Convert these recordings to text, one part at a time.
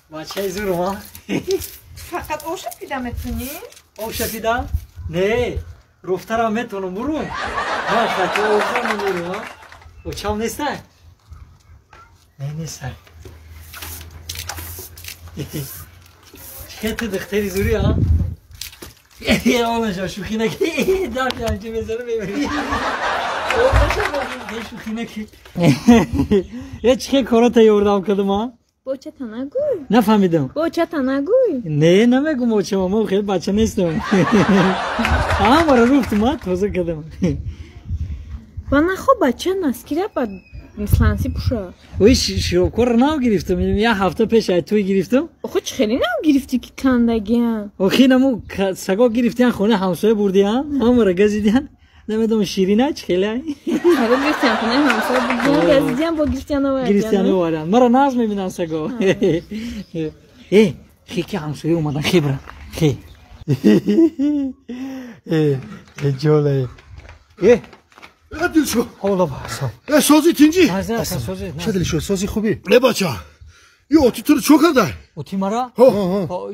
Бачаи зурум, а? Фақат оша пида метунӣ? Оша пида? Не, руфтарам метонам бурум. Ман хати ошам бурум, а? Очам нестай? Не, нестай. Чӣ ту духтари зурӣ, а? Онаша шӯхӣ накӣ, дафи ҳамчи мезанам мебарӣ. Шӯхӣ накӣ. Е, чӣ кората ёрдам кардам, а? Бочата нагӯй. Нафаҳмидам. Бочата нагӯй. Не, намегум очама, мо хеле бача нестам. Ҳамаро руфтум, а, тоза кардам. Ба нахо бача наскира ба сланси пуша. Ой, широбкорро нав гирифтам, як ҳафта пеш ай туй гирифтам. Охо, чӣ хеле нав гирифтӣ ки кандагиам? Охи наму саго гирифтиян, хонаи ҳамсоя бурдиян, ҳамаро газидиян. Намедонам, ширина чӣ хеле. Саго гирифтиян, хонаи ҳамсоя бурдиян, газидиян, бо гирифтиян овардиян. Гирифтиян овардиян. Маро нағз мебинанд саго. Э, хе ки ҳамсоя омадан, хе бира. Хе. Э, ҷоле. Э, дилшо. Ҳола баса. Э, сози, тинҷӣ? Сози. Ча дилшо, сози, хубӣ? Не, бача. И оти туро чо карда? Оти мара?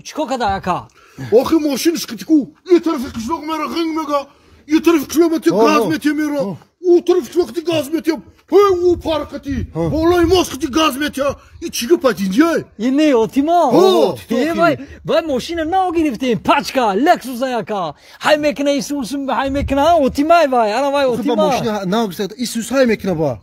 Чико карда, ака? Охи мошинаш китику. Е тарафи қишлоқ мера ғинг мега. Е тарафи қишлоқ мете газ мете мера. У тарафи қишлоқ ти газ мете. Ҳей, у паркати. Болои мост газ мете. И чӣ гапа, тинҷӣ? И не, оти мо. Е, вай, вай мошина нав гирифтем, пачка, Лексус, ака. Ҳай мекна Исус, ҳай мекна, оти май вай, ана вай оти ма. Мошина нав гирифта, Исус ҳай мекна ба.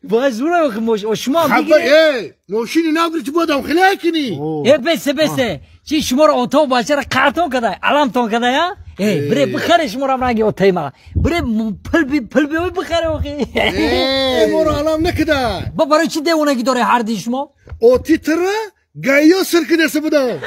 Вай зура охи мошина, шумо ҳам бигиред. Э, мошини нав гирифти, бояд хеле ҳай кунӣ. Е, бесе, бесе. Чи шуморо ото бачара қартон кадай, аламтон кадай, а? Э, бире бихаре шуморо ранги отаи ма. Бире пул би пул биёй бихаре охи. Э, моро алам накида. Ба барои чӣ девонагӣ доред ҳарди шумо? Оти тира гайё сир кидеса будам.